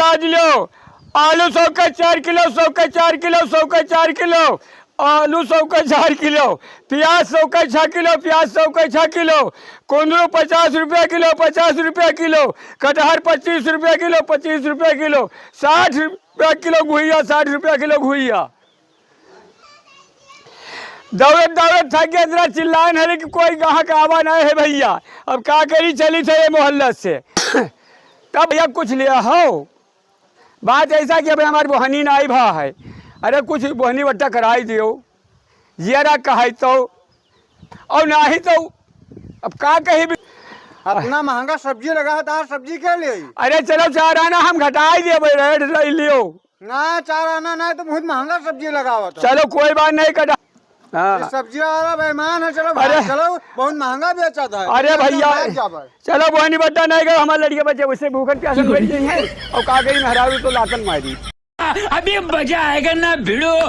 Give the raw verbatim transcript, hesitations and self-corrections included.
आज लो, आलू सौ के चार किलो, सौ के चार किलो, सौ के चार किलो, आलू सौ के चार किलो, प्याज सौ के छः किलो, प्याज सौ के छः किलो, कुंदरू पचास रुपया किलो, पचास रुपया किलो, कटहर पच्चीस रुपया किलो, पच्चीस रुपया किलो, साठ रुपया किलो घुइया, साठ रुपया किलो घुइया। दौड़त दौड़त थक गए, इतना चिल्लान है कि कोई गाहक आवा नहीं है भैया। अब का करी, चली थे ये मोहल्ला से। तब भैया कुछ लिया हो, बात ऐसा कि अबे हमार बोहनी नाई भा है, अरे कुछ बोहनी बट्टा कराई दियो, जियरा कहाई तो, और नाही तो अब का कही भी। इतना महंगा सब्जी लगा है, तार सब्जी के लिए? अरे चलो चार आना हम घटाई दिए भाई, रेट ले लियो। ना, चार आना ना, तो बहुत महंगा सब्जी लगावत है। चलो कोई बात नहीं, कटा। हाँ। ये सब्जी वाला बेईमान है, चलो भाई, अरे। चलो, बहुत महंगा बेचा था। अरे इतना भैया, महंगा क्या भाई? चलो बोहनी बट्टा नहीं गए, हमारे लड़के बच्चे उससे भूखन प्यासे मर गई हैं, और का करी, मेहरारू तो लातन मारी। अभी मजा आएगा ना भिड़ो।